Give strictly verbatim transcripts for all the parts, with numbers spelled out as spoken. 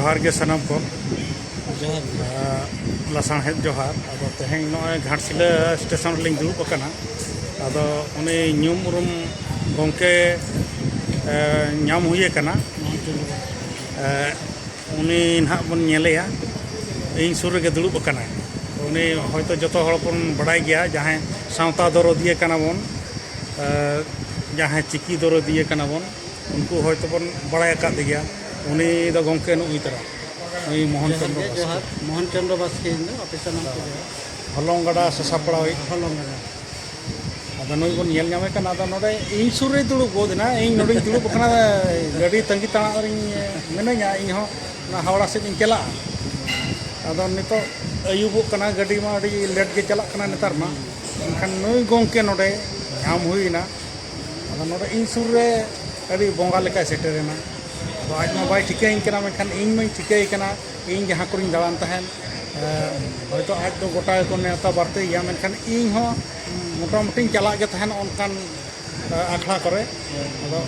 ᱡᱚᱦᱟᱨ ᱜᱮ ᱥᱟᱱᱟᱢ ᱠᱚ᱾ ᱡᱚᱦᱟᱨ ᱜᱮ᱾ ᱟᱨ ᱞᱟᱥᱟᱲᱦᱮᱫ ᱡᱚᱦᱟᱨ᱾ ᱟᱫᱚ ᱛᱮᱦᱮᱧ ᱱᱚᱜᱼᱚᱭ ᱜᱷᱟᱴᱥᱤᱞᱟᱹ ᱥᱴᱮᱥᱚᱱ ᱨᱮᱞᱤᱧ ᱫᱩᱲᱩᱵ ᱟᱠᱟᱱᱟ᱾ ᱟᱫᱚ ᱩᱱᱤ ᱧᱩᱢ ᱩᱨᱩᱢ ᱜᱚᱢᱠᱮ, ᱮ, ᱧᱟᱢ ᱦᱩᱭ ᱟᱠᱟᱱᱟ᱾ ᱮ, ᱩᱱᱤ ᱱᱟᱦᱟᱜ ᱵᱚᱱ ᱧᱮᱞᱮᱭᱟ, ᱤᱧ ᱥᱩᱨ ᱨᱮᱜᱮ ᱫᱩᱲᱩᱵ ᱟᱠᱟᱱᱟᱭ᱾ ᱩᱱᱤ ᱦᱚᱭᱛᱳ ᱡᱚᱛᱚ ᱦᱚᱲ ᱵᱚᱱ ᱵᱟᱲᱟᱭ ᱜᱮᱭᱟ, ᱡᱟᱦᱟᱸᱭ ᱥᱟᱶᱛᱟ ᱫᱚᱨᱚᱫᱤᱭᱟᱹ ᱠᱟᱱᱟ ᱵᱚᱱ, ᱮ, ᱡᱟᱦᱟᱸᱭ ᱪᱤᱠᱤ ᱫᱚᱨᱚᱫᱤᱭᱟᱹ ᱠᱟᱱᱟ ᱵᱚᱱ, ᱩᱱᱠᱩ ᱦᱚᱭᱛᱳ ᱵᱚᱱ ᱵᱟᱲᱟᱭ ᱟᱠᱟᱫ ᱜᱮᱭᱟ᱾ ᱩᱱᱤ ᱫᱚ ᱜᱚᱢᱠᱮ ᱱᱩᱜᱼᱩᱭ ᱛᱟᱨᱟ, ᱱᱩᱭ ᱢᱳᱦᱚᱱ ᱡᱚᱦᱟᱨ ᱪᱚᱸᱫᱽᱨᱚ ᱜᱮ, ᱵᱟᱥᱠᱮ᱾ ᱡᱚᱦᱟᱨ᱾ ᱢᱳᱦᱚᱱ ᱪᱚᱸᱫᱽᱨᱚ ᱵᱟᱥᱠᱮ, ᱤᱧ ᱫᱚ ᱟᱯᱮ ᱥᱟᱱᱟᱢ ᱠᱚ ᱡᱚᱦᱟᱨ᱾ ᱦᱚᱞᱚᱝ ᱜᱟᱰᱟ ᱥᱟᱥᱟᱯᱲᱟᱣᱤᱡ᱾ ᱦᱚᱞᱚᱝ ᱜᱟᱰᱟ᱾ ᱟᱫᱚ ᱱᱩᱭ ᱵᱚᱱ ᱧᱮᱞ ᱧᱟᱢᱮ ᱠᱟᱱᱟ᱾ ᱟᱫᱚ ᱱᱚᱰᱮ ᱤᱧ ᱥᱩᱨ ᱨᱮᱭ ᱫᱩᱲᱩᱵ ᱜᱚᱫ ᱮᱱᱟ, ᱤᱧ ᱱᱚᱰᱮᱧ ᱫᱩᱲᱩᱵ ᱟᱠᱟᱱᱟ, ᱜᱟᱹᱰᱤ ᱛᱟᱺᱜᱤ ᱛᱟᱲᱟᱜ ᱨᱤᱧ ᱢᱤᱱᱟᱹᱧᱟ, ᱤᱧ ᱦᱚᱸ ᱚᱱᱟ ᱦᱟᱣᱲᱟ ᱥᱮᱫ ᱤᱧ ᱪᱟᱞᱟᱜᱼᱟ᱾ ᱟᱫᱚ ᱱᱤᱛᱚᱜ ᱟᱹᱭᱩᱵᱚᱜ ᱠᱟᱱᱟ, ᱜᱟᱹᱰᱤ ᱢᱟ ᱟᱹᱰᱤ ᱞᱮᱴ ᱜᱮ ᱪᱟᱞᱟᱜ ᱠᱟᱱᱟ ᱱᱮᱛᱟᱨ ᱢᱟ, ᱢᱮᱱᱠᱷᱟᱱ ᱱᱩᱭ ᱜᱚᱢᱠᱮ ᱱᱚᱰᱮ ᱧᱟᱢ ᱦᱩᱭᱮᱱᱟ᱾ ᱟᱫᱚ ᱱᱚᱰᱮ ᱤᱧ ᱥᱩᱨ ᱨᱮ ᱟᱹᱰᱤ ᱵᱚᱸᱜᱟ ᱞᱮᱠᱟᱭ ᱥᱮᱴᱮᱨᱮᱱᱟ᱾ ᱟᱫᱚ ᱟᱡ ᱢᱟ ᱵᱟᱭ ᱴᱷᱤᱠᱟᱹᱭᱟᱹᱧ ᱠᱟᱱᱟ, ᱢᱮᱱᱠᱷᱟᱱ ᱤᱧ ᱢᱟᱧ ᱴᱷᱤᱠᱟᱹᱭᱮ ᱠᱟᱱᱟ᱾ ᱤᱧ ᱡᱟᱦᱟᱸ ᱠᱚᱨᱮᱧ ᱫᱟᱬᱟᱱ ᱛᱟᱦᱮᱸᱫ, ᱮ, ᱦᱚᱭᱛᱳ ᱟᱡ ᱫᱚ ᱜᱚᱴᱟ ᱜᱮᱠᱚ ᱱᱮᱣᱛᱟ ᱵᱟᱨᱛᱮᱭᱮᱭᱟ, ᱢᱮᱱᱠᱷᱟᱱ ᱤᱧ ᱦᱚᱸ ᱢᱚᱴᱟᱢᱩᱴᱤᱧ ᱪᱟᱞᱟᱜ ᱜᱮ ᱛᱟᱦᱮᱸᱫ ᱚᱱᱠᱟᱱ, ᱮ, ᱟᱠᱷᱲᱟ ᱠᱚᱨᱮ᱾ ᱟᱫᱚ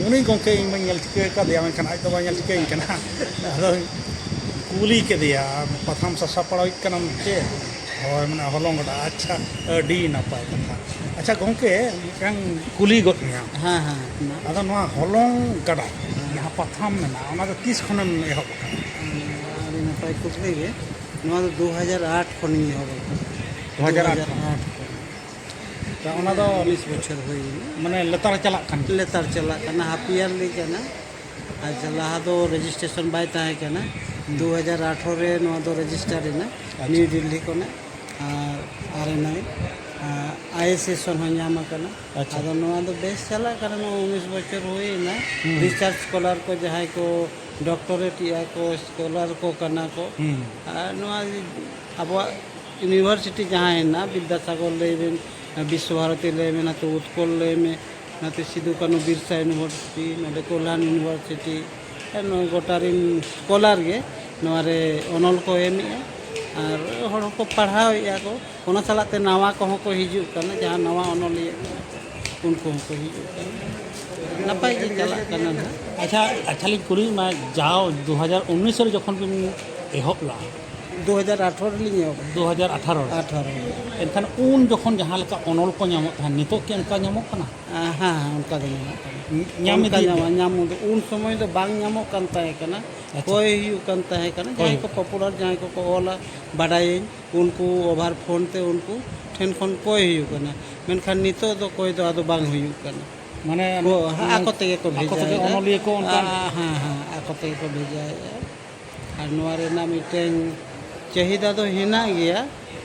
ᱩᱱᱤ ᱜᱚᱢᱠᱮ ᱤᱧ ᱢᱟᱧ ᱧᱮᱞ ᱴᱷᱤᱠᱟᱹ ᱟᱠᱟᱫᱮᱭᱟ, ᱢᱮᱱᱠᱷᱟᱱ ᱟᱡ ᱫᱚ ᱵᱟᱭ ᱧᱮᱞ ᱴᱷᱤᱠᱟᱹᱭᱟᱹᱧ ᱠᱟᱱᱟ᱾ ᱟᱫᱚᱧ ᱠᱩᱞᱤ ᱠᱮᱫᱮᱭᱟ, "ᱯᱟᱛᱷᱟᱢ ᱥᱟᱥᱟᱯᱲᱟᱣᱤᱡ ᱠᱟᱱᱟᱢ ᱪᱮ?" "ᱦᱳᱭ, ᱢᱟᱱᱮ ᱦᱚᱞᱚᱝ ᱜᱟᱰᱟ᱾ ᱟᱪᱪᱷᱟ, ᱟᱹᱰᱤ ᱱᱟᱯᱟᱭ ᱠᱟᱛᱷᱟ᱾ ᱟᱪᱪᱷᱟ ᱜᱚᱢᱠᱮ, ᱢᱤᱫᱴᱟᱝ ᱠᱩᱞᱤ ᱜᱚᱫ ᱢᱮᱭᱟ᱾ ᱦᱮᱸ, ᱦᱮᱸ, ᱢᱟ᱾ ᱟᱫᱚ ᱱᱚᱣᱟ ᱦᱚᱞᱚᱝ ᱜᱟᱰᱟ, ᱦᱮᱸ᱾ ᱡᱟᱦᱟᱸ ᱯᱟᱛᱷᱟᱢ ᱢᱮᱱᱟᱜᱼᱟ, ᱚᱱᱟ ᱫᱚ ᱛᱤᱥ ᱠᱷᱚᱱᱮᱢ ᱮᱦᱚᱵ ᱟᱠᱟᱫᱟ?" ᱟᱹᱰᱤ ᱱᱟᱯᱟᱭ ᱠᱩᱠᱞᱤ ᱜᱮ᱾ ᱱᱚᱣᱟ ᱫᱚ ᱫᱩ ᱦᱟᱡᱟᱨ ᱟᱴ ᱠᱷᱚᱱᱤᱧ ᱮᱦᱚᱵ ᱟᱠᱟᱫᱟ᱾ ᱫᱩ ᱦᱟᱡᱟᱨ ᱟᱴ ᱫᱩ ᱦᱟᱡᱟᱨ ᱟᱴ ᱠᱷᱚᱱ᱾ ᱛᱚ, ᱚᱱᱟ ᱫᱚ ᱩᱱᱤᱥ ᱵᱚᱪᱷᱚᱨ ᱦᱩᱭ ᱮᱱᱟ᱾ ᱢᱟᱱᱮ ᱞᱮᱛᱟᱲ ᱪᱟᱞᱟᱜ ᱠᱟᱱ ᱜᱮᱭᱟ? ᱞᱮᱛᱟᱲ ᱪᱟᱞᱟᱜ ᱠᱟᱱᱟ, ᱦᱟᱯ ᱤᱭᱟᱨᱞᱤ ᱠᱟᱱᱟ᱾ ᱟᱪᱪᱷᱟ, ᱞᱟᱦᱟ ᱫᱚ ᱨᱮᱡᱤᱥᱴᱨᱮᱥᱚᱱ ᱵᱟᱭ ᱛᱟᱦᱮᱸ ᱠᱟᱱᱟ᱾ ᱦᱩᱸ᱾ ᱫᱩ ᱦᱟᱡᱟᱨ ᱟᱴᱷᱨᱚ ᱨᱮ ᱱᱚᱣᱟ ᱫᱚ ᱨᱮᱡᱤᱥᱴᱟᱨ ᱮᱱᱟ, ᱟᱪᱪᱷᱟ᱾ ᱱᱤᱭᱩ ᱫᱤᱞᱞᱤ ᱠᱷᱚᱱᱟᱜ᱾ ᱟᱨ ᱟᱨ ᱮᱱ ᱟᱭ, ᱟᱨ ᱟᱭ ᱮᱥ ᱮᱥᱚᱱ ᱦᱚᱸ ᱧᱟᱢ ᱟᱠᱟᱱᱟ᱾ ᱟᱪᱪᱷᱟ᱾ ᱟᱫᱚ ᱱᱚᱣᱟ ᱫᱚ ᱵᱮᱥ ᱪᱟᱞᱟᱜ ᱠᱟᱱᱟ, ᱱᱚᱣᱟ ᱩᱱᱤᱥ ᱵᱚᱪᱷᱚᱨ ᱦᱩᱭ ᱮᱱᱟ᱾ ᱦᱩᱸ᱾ ᱨᱤᱥᱟᱨᱪ ᱥᱠᱚᱞᱟᱨ ᱠᱚ ᱡᱟᱦᱟᱸᱭ ᱠᱚ ᱰᱚᱠᱴᱚᱨᱮᱴ ᱮᱜᱼᱟ ᱠᱚ, ᱥᱠᱚᱞᱟᱨ ᱠᱚ ᱠᱟᱱᱟ ᱠᱚ᱾ ᱦᱩᱸ᱾ ᱟᱨ ᱱᱚᱣᱟ ᱟᱵᱚᱣᱟᱜ ᱤᱭᱩᱱᱤᱵᱷᱟᱨᱥᱤᱴᱤ ᱡᱟᱦᱟᱸ ᱦᱮᱱᱟᱜᱼᱟ, ᱵᱤᱫᱽᱫᱟᱥᱟᱜᱚᱨ ᱞᱟᱹᱭ ᱵᱮᱱ, ᱵᱤᱥᱥᱚ ᱵᱷᱟᱨᱚᱛᱤ ᱞᱟᱹᱭ ᱢᱮ, ᱱᱟᱛᱮ ᱩᱛᱠᱚᱞ ᱞᱟᱹᱭ ᱢᱮ, ᱱᱟᱛᱮ ᱥᱤᱫᱩ ᱠᱟᱹᱱᱩ ᱵᱤᱨᱥᱟ ᱤᱭᱩᱱᱤᱵᱷᱟᱨᱥᱤᱴᱤ, ᱱᱚᱰᱮ ᱠᱚᱞᱦᱟᱱ ᱤᱭᱩᱱᱤᱵᱷᱟᱨᱥᱤᱴᱤ, ᱟᱨ ᱱᱚᱣᱟ ᱜᱚᱴᱟ ᱨᱮᱱ ᱥᱠᱚᱞᱟᱨ ᱜᱮ ᱱᱚᱣᱟ ᱨᱮ ᱚᱱᱚᱞ ᱠᱚ ᱮᱢᱮᱜᱼᱟ ᱟᱨ ᱦᱚᱲ ᱦᱚᱸᱠᱚ ᱯᱟᱲᱦᱟᱣᱮᱫᱼᱟ ᱠᱚ᱾ ᱚᱱᱟ ᱥᱟᱞᱟᱜ ᱛᱮ ᱱᱟᱣᱟ ᱠᱚᱦᱚᱸ ᱠᱚ ᱦᱤᱡᱩᱜ ᱠᱟᱱᱟ, ᱡᱟᱦᱟᱸ ᱱᱟᱣᱟ ᱚᱱᱚᱞᱤᱭᱟᱹ ᱠᱚ, ᱩᱱᱠᱩ ᱦᱚᱸᱠᱚ ᱦᱤᱡᱩᱜ ᱠᱟᱱᱟ᱾ ᱱᱟᱯᱟᱭ ᱜᱮ ᱪᱟᱞᱟᱜ ᱠᱟᱱᱟ ᱱᱟᱦᱟᱜ᱾ ᱟᱪᱪᱷᱟ, ᱟᱪᱪᱷᱟ, ᱞᱤᱧ ᱠᱩᱞᱤᱭᱮᱫ ᱢᱟ, ᱡᱟᱣ ᱫᱩ ᱦᱟᱡᱟᱨ ᱩᱱᱤᱥ ᱨᱮ ᱡᱚᱠᱷᱚᱱ ᱵᱤᱱ ᱮᱦᱚᱵ ᱞᱟᱜᱼᱟ, ᱫᱩ ᱦᱟᱡᱟᱨ ᱟᱴᱷᱟᱨᱚ ᱨᱮᱞᱤᱧ ᱮᱦᱚᱵ ᱞᱮᱫᱟ᱾ ᱫᱩ ᱦᱟᱡᱟᱨ ᱟᱴᱷᱟᱨᱚ ᱨᱮ᱾ ᱟᱴᱷᱟᱨᱚ ᱨᱮ᱾ ᱮᱱᱠᱷᱟᱱ ᱩᱱ ᱡᱚᱠᱷᱚᱱ ᱡᱟᱦᱟᱸ ᱞᱮᱠᱟ ᱚᱱᱚᱞ ᱠᱚ ᱧᱟᱢᱚᱜ ᱛᱟᱦᱮᱸᱫ, ᱱᱤᱛᱚᱜ ᱠᱤ ᱚᱱᱠᱟ ᱧᱟᱢᱚᱜ ᱠᱟᱱᱟ? ᱟ, ᱦᱮᱸ, ᱦᱮᱸ, ᱚᱱᱠᱟ ᱜᱮ ᱧᱟᱢᱚᱜ ᱠᱟᱱᱟ᱾ ᱧᱟᱢ ᱚᱱᱠᱟ ᱤᱫᱤᱭᱮᱫ ᱧᱟᱢᱚᱜ, ᱜᱮᱭᱟ? ᱧᱟᱢ ᱩᱱ ᱫᱚ, ᱩᱱ ᱥᱚᱢᱚᱭ ᱫᱚ ᱵᱟᱝ ᱧᱟᱢᱚᱜ ᱠᱟᱱ ᱛᱟᱦᱮᱸ ᱠᱟᱱᱟ᱾ ᱟᱪᱪᱷᱟ᱾ ᱠᱚᱭ ᱦᱩᱭᱩᱜ ᱠᱟᱱ ᱛᱟᱦᱮᱸ ᱠᱟᱱᱟ᱾ ᱠᱚᱭ ᱡᱟᱦᱟᱸᱭ ᱠᱚ ᱦᱩᱭᱩᱜ ᱠᱟᱱᱟ᱾ Popular, ᱡᱟᱦᱟᱸᱭ ᱠᱚᱠᱚ ᱚᱞᱟ, ᱵᱟᱰᱟᱭᱟᱹᱧ, ᱩᱱᱠᱩ over phone ᱛᱮ ᱩᱱᱠᱩ ᱴᱷᱮᱱ ᱠᱷᱚᱱ ᱠᱚᱭ ᱦᱩᱭᱩᱜ ᱠᱟᱱᱟ᱾ ᱢᱮᱱᱠᱷᱟᱱ ᱱᱤᱛᱚᱜ ᱫᱚ ᱠᱚᱭ ᱫᱚ ᱟᱫᱚ ᱵᱟᱝ ᱦᱩᱭᱩᱜ ᱠᱟᱱᱟ᱾ ᱢᱟᱱᱮ, ᱠᱚ, ᱦᱮᱸ, ᱟᱠᱚ ᱛᱮᱜᱮ ᱠᱚ ᱟᱠᱚ ᱛᱮᱜᱮ ᱵᱷᱮᱡᱟᱭᱮᱫᱟ᱾ ᱚᱱᱚᱞᱤᱭᱟᱹ ᱠᱚ ᱚᱱᱠᱟᱱ ᱟ, ᱦᱮᱸ, ᱦᱮᱸ, ᱟᱠᱚ ᱛᱮᱜᱮ ᱠᱚ ᱵᱷᱮᱡᱟᱭᱮᱫᱟ᱾ ᱟᱨ ᱱᱚᱣᱟ ᱨᱮᱱᱟᱜ ᱢᱤᱫᱴᱮᱱ ᱪᱟᱹᱦᱤᱫᱟ ᱫᱚ ᱦᱮᱱᱟᱜ ᱜᱮᱭᱟ,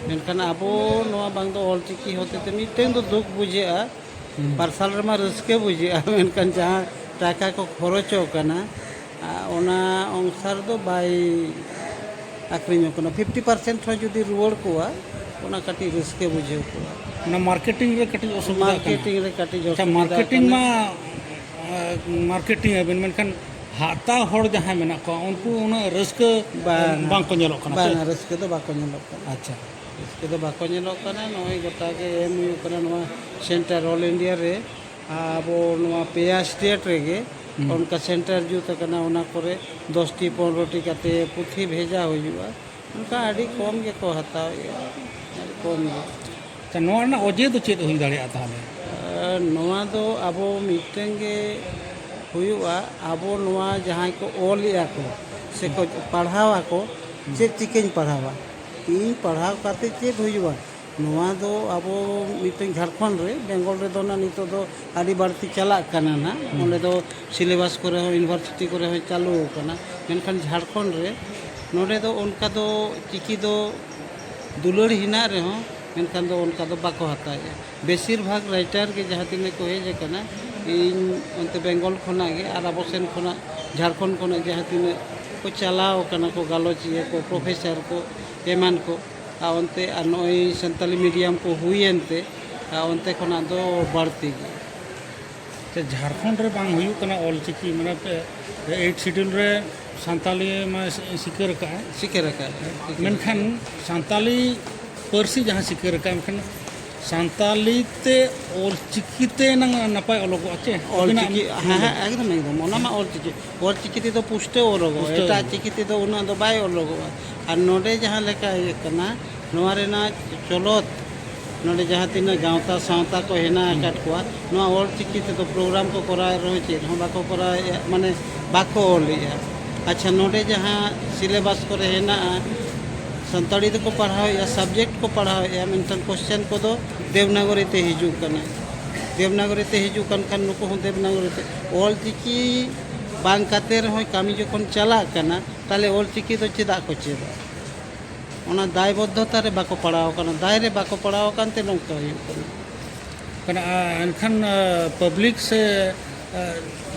ᱢᱮᱱᱠᱷᱟᱱ ᱟᱵᱚ ᱱᱚᱣᱟ ᱵᱟᱝ ᱫᱚ ᱚᱞᱪᱤᱠᱤ ᱦᱚᱛᱮ ᱛᱮ ᱢᱤᱫᱴᱮᱱ ᱫᱚ ᱫᱩᱠ ᱵᱩᱡᱷᱟᱹᱜᱼᱟ, ᱦᱩᱸ᱾ ᱯᱟᱨᱥᱟᱞ ᱨᱮᱢᱟ ᱨᱟᱹᱥᱠᱟᱹ ᱵᱩᱡᱷᱟᱹᱜᱼᱟ, ᱢᱮᱱᱠᱷᱟᱱ ᱡᱟᱦᱟᱸ ᱴᱟᱠᱟ ᱠᱚ ᱠᱷᱚᱨᱚᱪᱚᱜ ᱠᱟᱱᱟ, ᱟ, ᱚᱱᱟ ᱚᱱᱩᱥᱟᱨ ᱫᱚ ᱵᱟᱭ ᱟᱠᱷᱨᱤᱧᱚᱜ ᱠᱟᱱᱟ᱾ Fifty percent ᱦᱚᱸ ᱡᱩᱫᱤ ᱨᱩᱣᱟᱹᱲ ᱠᱚᱣᱟ, ᱚᱱᱟ ᱠᱟᱹᱴᱤᱡ ᱨᱟᱹᱥᱠᱟᱹ ᱵᱩᱡᱷᱟᱹᱣ ᱠᱚᱜᱼᱟ᱾ ᱚᱱᱟ marketing ᱨᱮ ᱠᱟᱹᱴᱤᱡ ᱚᱥᱩᱵᱤᱫᱷᱟ ᱠᱟᱱᱟ᱾ Marketing ᱨᱮ ᱠᱟᱹᱴᱤᱡ ᱟᱪᱪᱷᱟ, ᱚᱥᱩᱵᱤᱫᱷᱟ marketing ᱠᱟᱱᱟ᱾ ᱢᱟ, ᱮ, marketing ᱟᱵᱤᱱ, ᱢᱮᱱᱠᱷᱟᱱ ᱦᱟᱛᱟᱣ ᱦᱚᱲ ᱡᱟᱦᱟᱸᱭ ᱢᱮᱱᱟᱜ ᱠᱚᱣᱟ, ᱩᱱᱠᱩ ᱩᱱᱟᱹᱜ ᱨᱟᱹᱥᱠᱟᱹ ᱵᱟᱝᱟ, ᱵᱟᱝᱠᱚ ᱧᱮᱞᱚᱜ ᱠᱟᱱᱟ᱾ ᱵᱟᱝᱟ, ᱨᱟᱹᱥᱠᱟᱹ ᱫᱚ ᱵᱟᱠᱚ ᱧᱮᱞᱚᱜ ᱠᱟᱱᱟ᱾ ᱟᱪᱪᱷᱟ᱾ ᱨᱟᱹᱥᱠᱟᱹ ᱫᱚ ᱵᱟᱠᱚ ᱧᱮᱞᱚᱜ ᱠᱟᱱᱟ᱾ ᱱᱚᱜᱼᱚᱭ ᱜᱚᱴᱟ ᱜᱮ ᱮᱢ ᱦᱩᱭᱩᱜ ᱠᱟᱱᱟ ᱱᱚᱣᱟ center all India ᱨᱮ᱾ ᱟᱵᱚ ᱱᱚᱣᱟ ᱯᱮᱭᱟ state ᱨᱮᱜᱮ ᱦᱩᱸ᱾ ᱚᱱᱠᱟ center ᱡᱩᱛ ᱟᱠᱟᱱᱟ, ᱚᱱᱟ ᱠᱚᱨᱮ ᱫᱚᱥ ᱴᱤ ᱯᱚᱱᱨᱚ ᱴᱤ ᱠᱟᱛᱮ ᱯᱩᱛᱷᱤ ᱵᱷᱮᱡᱟ ᱦᱩᱭᱩᱜᱼᱟ᱾ ᱚᱱᱠᱟ ᱟᱹᱰᱤ ᱠᱚᱢ ᱜᱮᱠᱚ ᱦᱟᱛᱟᱣᱮᱫᱼᱟ, ᱟᱹᱰᱤ ᱠᱚᱢ ᱜᱮ᱾ ᱟᱪᱪᱷᱟ, ᱱᱚᱣᱟ ᱨᱮᱱᱟᱜ ᱚᱡᱮ ᱫᱚ ᱪᱮᱫ ᱦᱩᱭ ᱫᱟᱲᱮᱭᱟᱜᱼᱟ ᱛᱟᱦᱚᱞᱮ? ᱟᱨ ᱱᱚᱣᱟ ᱫᱚ ᱟᱵᱚ ᱢᱤᱫᱴᱟᱝ ᱜᱮ ᱦᱩᱭᱩᱜᱼᱟ, ᱟᱵᱚ ᱱᱚᱣᱟ ᱡᱟᱦᱟᱸᱭ ᱠᱚ ᱚᱞᱮᱜᱼᱟ ᱠᱚ ᱥᱮ ᱠᱚ ᱯᱟᱲᱦᱟᱣ ᱟᱠᱚ, ᱪᱮᱫ ᱪᱤᱠᱟᱹᱧ ᱯᱟᱲᱦᱟᱣᱟ? ᱤᱧ ᱯᱟᱲᱦᱟᱣ ᱠᱟᱛᱮ ᱪᱮᱫ ᱦᱩᱭᱩᱜᱼᱟ? ᱱᱚᱣᱟ ᱫᱚ ᱟᱵᱚ ᱢᱤᱫᱴᱮᱱ ᱡᱷᱟᱲᱠᱷᱚᱸᱰ ᱨᱮ, ᱵᱮᱝᱜᱚᱞ ᱨᱮᱫᱚ ᱱᱟᱜ ᱱᱤᱛᱚᱜ ᱫᱚ ᱟᱹᱰᱤ ᱵᱟᱹᱲᱛᱤ ᱪᱟᱞᱟᱜ ᱠᱟᱱᱟ ᱱᱟᱜ᱾ ᱦᱩᱸ᱾ ᱚᱸᱰᱮ ᱫᱚ syllabus ᱠᱚᱨᱮ ᱦᱚᱸ, university ᱠᱚᱨᱮ ᱦᱚᱸ ᱪᱟᱹᱞᱩ ᱟᱠᱟᱱᱟ᱾ ᱢᱮᱱᱠᱷᱟᱱ ᱡᱷᱟᱲᱠᱷᱚᱸᱰ ᱨᱮ ᱱᱚᱰᱮ ᱫᱚ ᱚᱱᱠᱟ ᱫᱚ ᱪᱤᱠᱤ ᱫᱚ ᱫᱩᱞᱟᱹᱲ ᱦᱮᱱᱟᱜ ᱨᱮᱦᱚᱸ, ᱢᱮᱱᱠᱷᱟᱱ ᱫᱚ ᱚᱱᱠᱟ ᱫᱚ ᱵᱟᱠᱚ ᱦᱟᱛᱟᱣᱮᱫᱼᱟ᱾ ᱵᱮᱥᱤᱨ ᱵᱷᱟᱜᱽ writer ᱜᱮ ᱡᱟᱦᱟᱸ ᱛᱤᱱᱟᱹᱜ ᱠᱚ ᱦᱮᱡ ᱟᱠᱟᱱᱟ, ᱤᱧ ᱚᱱᱛᱮ ᱵᱮᱝᱜᱚᱞ ᱠᱷᱚᱱᱟᱜ ᱜᱮ ᱟᱨ ᱟᱵᱚ ᱥᱮᱱ ᱠᱷᱚᱱᱟᱜ, ᱡᱷᱟᱲᱠᱷᱚᱸᱰ ᱠᱷᱚᱱᱟᱜ ᱡᱟᱦᱟᱸ ᱛᱤᱱᱟᱹᱜ ᱠᱚ ᱪᱟᱞᱟᱣ ᱟᱠᱟᱱᱟ ᱠᱚ, ᱜᱟᱞᱚᱪᱤᱭᱟᱹ ᱠᱚ, professor ᱠᱚ, ᱮᱢᱟᱱ ᱠᱚ, ᱟᱨ ᱚᱱᱛᱮ ᱟᱨ ᱱᱚᱜᱼᱚᱭ ᱥᱟᱱᱛᱟᱞᱤ medium ᱠᱚ ᱦᱩᱭᱮᱱ ᱛᱮ, ᱟᱨ ᱚᱱᱛᱮ ᱠᱷᱚᱱᱟᱜ ᱫᱚ ᱵᱟᱹᱲᱛᱤ ᱜᱮ᱾ ᱥᱮ ᱡᱷᱟᱲᱠᱷᱚᱸᱰ ᱨᱮ ᱵᱟᱝ ᱦᱩᱭᱩᱜ ᱠᱟᱱᱟ ᱚᱞᱪᱤᱠᱤ, ᱢᱟᱱᱮ, ᱯᱮ-, Eighth Schedule ᱨᱮ ᱥᱟᱱᱛᱟᱞᱤ ᱢᱟ ᱥᱤ-, ᱥᱤᱠᱟᱹᱨ ᱟᱠᱟᱫᱼᱟᱭ᱾ ᱥᱤᱠᱟᱹᱨ ᱟᱠᱟᱫᱼᱟᱭ᱾ ᱢᱮᱱᱠᱷᱟᱱ ᱥᱟᱱᱛᱟᱞᱤ ᱯᱟᱹᱨᱥᱤ ᱡᱟᱦᱟᱸ ᱥᱤᱠᱟᱹᱨ ᱟᱠᱟᱫᱼᱟᱭ, ᱢᱮᱱᱠᱷᱟᱱ ᱥᱟᱱᱛᱟᱞᱤ ᱛᱮ ᱚᱞᱪᱤᱠᱤ ᱛᱮ ᱱᱟᱝ ᱱᱟᱯᱟᱭ ᱚᱞᱚᱜᱚᱜᱼᱟ ᱪᱮ? ᱚᱞᱪᱤᱠᱤ, ᱟᱹᱵᱤᱱᱟᱜ ᱦᱮᱸ, ᱦᱮᱸ, ᱮᱠᱫᱚᱢ, ᱮᱠᱫᱚᱢ, ᱚᱱᱟ ᱢᱟ ᱚᱞᱪᱤᱠᱤ, ᱚᱞᱪᱤᱠᱤ ᱛᱮᱫᱚ ᱯᱩᱥᱴᱟᱹᱣ ᱚᱞᱚᱜᱚᱜᱼᱟ, ᱯᱩᱥᱴᱟᱹᱣ᱾ ᱮᱴᱟᱜ ᱪᱤᱠᱤ ᱛᱮᱫᱚ ᱩᱱᱟᱹᱜ ᱫᱚ ᱵᱟᱭ ᱚᱞᱚᱜᱚᱜᱼᱟ᱾ ᱟᱨ ᱱᱚᱰᱮ ᱡᱟᱦᱟᱸ ᱞᱮᱠᱟ ᱤᱭᱟᱹᱜ ᱠᱟᱱᱟ, ᱱᱚᱣᱟ ᱨᱮᱱᱟᱜ ᱪᱚᱞᱚᱛ, ᱱᱚᱰᱮ ᱡᱟᱦᱟᱸ ᱛᱤᱱᱟᱹᱜ ᱜᱟᱶᱛᱟ ᱥᱟᱶᱛᱟ ᱠᱚ ᱦᱮᱱᱟᱜ ᱟᱠᱟᱫ ᱠᱚᱣᱟ, ᱱᱚᱣᱟ ᱚᱞᱪᱤᱠᱤ ᱛᱮᱫᱚ ᱯᱨᱳᱜᱨᱟᱢ ᱠᱚ ᱠᱚᱨᱟᱣᱮᱫ ᱨᱮᱦᱚᱸ ᱪᱮᱫ ᱦᱚᱸ ᱵᱟᱠᱚ ᱠᱚᱨᱟᱣᱮᱫᱼᱟ, ᱢᱟᱱᱮ ᱵᱟᱠᱚ ᱚᱞᱮᱜᱼᱟ᱾ ᱟᱪᱪᱷᱟ, ᱱᱚᱰᱮ ᱡᱟᱦᱟᱸ ᱥᱤᱞᱮᱵᱟᱥ ᱠᱚᱨᱮ ᱦᱮᱱᱟᱜᱼᱟ, ᱥᱟᱱᱛᱟᱲᱤ ᱛᱮᱠᱚ ᱯᱟᱲᱦᱟᱣᱮᱫᱼᱟ, ᱥᱟᱵᱡᱮᱠᱴ ᱠᱚ ᱯᱟᱲᱦᱟᱣᱮᱫᱼᱟ, ᱢᱮᱱᱠᱷᱟᱱ ᱠᱚᱥᱪᱮᱱ ᱠᱚᱫᱚ ᱫᱮᱵᱽᱱᱟᱜᱚᱨᱤ ᱛᱮ ᱦᱤᱡᱩᱜ ᱠᱟᱱᱟ᱾ ᱫᱮᱵᱽᱱᱟᱜᱚᱨᱤ ᱛᱮ ᱦᱤᱡᱩᱜ ᱠᱟᱱ ᱠᱷᱟᱱ ᱱᱩᱠᱩ ᱦᱚᱸ ᱫᱮᱵᱽᱱᱟᱜᱚᱨᱤ ᱛᱮ᱾ ᱚᱞᱪᱤᱠᱤ ᱵᱟᱝ ᱠᱟᱛᱮ ᱨᱮᱦᱚᱸ ᱠᱟᱹᱢᱤ ᱡᱚᱠᱷᱚᱱ ᱪᱟᱞᱟᱜ ᱠᱟᱱᱟ, ᱛᱟᱦᱚᱞᱮ ᱚᱞᱪᱤᱠᱤ ᱫᱚ ᱪᱮᱫᱟᱜ ᱠᱚ ᱪᱮᱫᱟ? ᱚᱱᱟ ᱫᱟᱭᱵᱚᱫᱽᱫᱷᱚᱛᱟ ᱨᱮ ᱵᱟᱠᱚ ᱯᱟᱲᱟᱣ ᱟᱠᱟᱱᱟ, ᱫᱟᱭ ᱨᱮ ᱵᱟᱠᱚ ᱯᱟᱲᱟᱣ ᱟᱠᱟᱱ ᱛᱮ ᱱᱚᱝᱠᱟ ᱦᱩᱭᱩᱜ ᱠᱟᱱᱟ᱾ ᱠᱟᱱᱟ᱾ ᱟᱨ ᱮᱱᱠᱷᱟᱱ, ᱟ, ᱯᱟᱵᱽᱞᱤᱠ ᱥᱮ, ᱟ,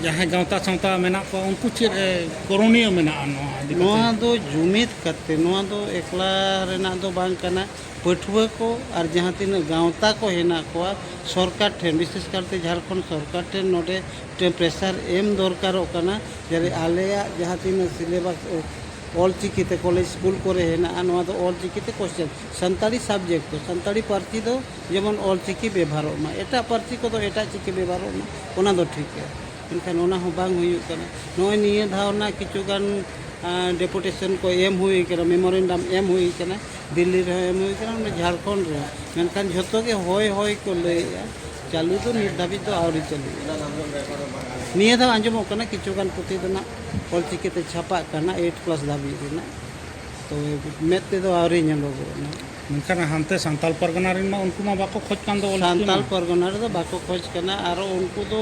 ᱡᱟᱦᱟᱸᱭ ᱜᱟᱶᱛᱟ ᱥᱟᱶᱛᱟ ᱢᱮᱱᱟᱜ ᱠᱚᱣᱟ, ᱩᱱᱠᱩ ᱪᱮᱫ, ᱮ, ᱠᱚᱨᱚᱱᱤᱭᱚ ᱢᱮᱱᱟᱜᱼᱟ ᱱᱚᱣᱟ ᱤᱫᱤ ᱠᱟᱛᱮ? ᱱᱚᱣᱟ ᱫᱚ ᱡᱩᱢᱤᱫ ᱠᱟᱛᱮ, ᱱᱚᱣᱟ ᱫᱚ ᱮᱠᱞᱟ ᱨᱮᱱᱟᱜ ᱫᱚ ᱵᱟᱝ ᱠᱟᱱᱟ᱾ ᱯᱟᱹᱴᱷᱩᱣᱟᱹ ᱠᱚ ᱟᱨ ᱡᱟᱦᱟᱸ ᱛᱤᱱᱟᱹᱜ ᱜᱟᱶᱛᱟ ᱠᱚ ᱦᱮᱱᱟᱜ ᱠᱚᱣᱟ, ᱥᱚᱨᱠᱟᱨ ᱴᱷᱮᱱ, ᱵᱤᱥᱮᱥ ᱠᱟᱨᱛᱮ ᱡᱷᱟᱲᱠᱷᱚᱸᱰ ᱥᱚᱨᱠᱟᱨ ᱴᱷᱮᱱ ᱱᱚᱰᱮ ᱢᱤᱫᱴᱮᱱ ᱯᱨᱮᱥᱟᱨ ᱮᱢ ᱫᱚᱨᱠᱟᱨᱚᱜ ᱠᱟᱱᱟ, ᱡᱟᱛᱮ ᱟᱞᱮᱭᱟᱜ ᱡᱟᱦᱟᱸ ᱛᱤᱱᱟᱹᱜ ᱥᱤᱞᱮᱵᱟᱥ ᱚᱞᱪᱤᱠᱤ ᱛᱮ ᱠᱚᱞᱮᱡᱽ ᱥᱠᱩᱞ ᱠᱚᱨᱮ ᱦᱮᱱᱟᱜᱼᱟ, ᱱᱚᱣᱟ ᱫᱚ ᱚᱞᱪᱤᱠᱤ ᱛᱮ ᱠᱚᱥᱪᱮᱱ, ᱥᱟᱱᱛᱟᱲᱤ ᱥᱟᱵᱡᱮᱠᱴ ᱠᱚ, ᱥᱟᱱᱛᱟᱲᱤ ᱯᱟᱹᱨᱥᱤ ᱫᱚ ᱡᱮᱢᱚᱱ ᱚᱞᱪᱤᱠᱤ ᱵᱮᱵᱷᱟᱨᱚᱜ ᱢᱟ, ᱮᱴᱟᱜ ᱯᱟᱹᱨᱥᱤ ᱠᱚᱫᱚ ᱮᱴᱟᱜ ᱪᱤᱠᱤ ᱵᱮᱵᱷᱟᱨᱚᱜ ᱢᱟ, ᱚᱱᱟ ᱫᱚ ᱴᱷᱤᱠ ᱜᱮᱭᱟ᱾ ᱢᱮᱱᱠᱷᱟᱱ ᱚᱱᱟ ᱦᱚᱸ ᱵᱟᱝ ᱦᱩᱭᱩᱜ ᱠᱟᱱᱟ᱾ ᱱᱚᱜᱼᱚᱭ ᱱᱤᱭᱟᱹ ᱫᱷᱟᱣ ᱨᱮᱱᱟᱜ ᱠᱤᱪᱷᱩ ᱜᱟᱱ, ᱟᱸ, ᱰᱮᱯᱩᱴᱮᱥᱚᱱ ᱠᱚ ᱮᱢ ᱦᱩᱭ ᱠᱟᱱᱟ, ᱢᱮᱢᱳᱨᱮᱱᱰᱟᱢ ᱮᱢ ᱦᱩᱭ ᱠᱟᱱᱟ, ᱫᱤᱞᱞᱤ ᱨᱮᱦᱚᱸ ᱮᱢ ᱦᱩᱭ ᱠᱟᱱᱟ, ᱱᱚᱰᱮ ᱡᱷᱟᱲᱠᱷᱚᱸᱰ ᱨᱮᱦᱚᱸ, ᱢᱮᱱᱠᱷᱟᱱ ᱡᱷᱚᱛᱚ ᱜᱮ ᱦᱳᱭ ᱦᱳᱭ ᱠᱚ ᱞᱟᱹᱭᱮᱜᱼᱟ, ᱪᱟᱹᱞᱩ ᱫᱚ ᱱᱤᱛ ᱫᱷᱟᱹᱵᱤᱡ ᱫᱚ ᱟᱹᱣᱨᱤ ᱪᱟᱹᱞᱩᱜᱼᱟ᱾ ᱱᱤᱭᱟᱹ ᱫᱷᱟᱣ ᱟᱸᱡᱚᱢᱚᱜ ᱠᱟᱱᱟ ᱠᱤᱪᱷᱩ ᱜᱟᱱ ᱯᱩᱛᱷᱤ ᱫᱚ ᱱᱟᱜ ᱚᱞᱪᱤᱠᱤ ᱛᱮ ᱪᱷᱟᱯᱟᱜ ᱠᱟᱱᱟ, ᱮᱭᱤᱴ ᱠᱞᱟᱥ ᱫᱷᱟᱹᱵᱤᱡ ᱨᱮᱱᱟᱜ, ᱛᱚ ᱢᱮᱫ ᱛᱮᱫᱚ ᱟᱹᱣᱨᱤ ᱧᱮᱞᱚᱜᱚᱜᱼᱟ ᱱᱟᱜ᱾ ᱢᱮᱱᱠᱷᱟᱱ ᱦᱟᱱᱛᱮ ᱥᱟᱱᱛᱟᱞ ᱯᱟᱨᱜᱟᱱᱟ ᱨᱮᱱ ᱢᱟ ᱩᱱᱠᱩ ᱢᱟ ᱵᱟᱠᱚ ᱠᱷᱚᱡᱽ ᱠᱟᱱ ᱫᱚ ᱚᱞᱪᱤᱠᱤ ᱥᱟᱱᱛᱟᱞ ᱢᱟ᱾ ᱯᱟᱨᱜᱟᱱᱟ ᱨᱮᱫᱚ ᱵᱟᱠᱚ ᱠᱷᱚᱡᱽ ᱠᱟᱱᱟ, ᱟᱨ ᱩᱱᱠᱩ ᱫᱚ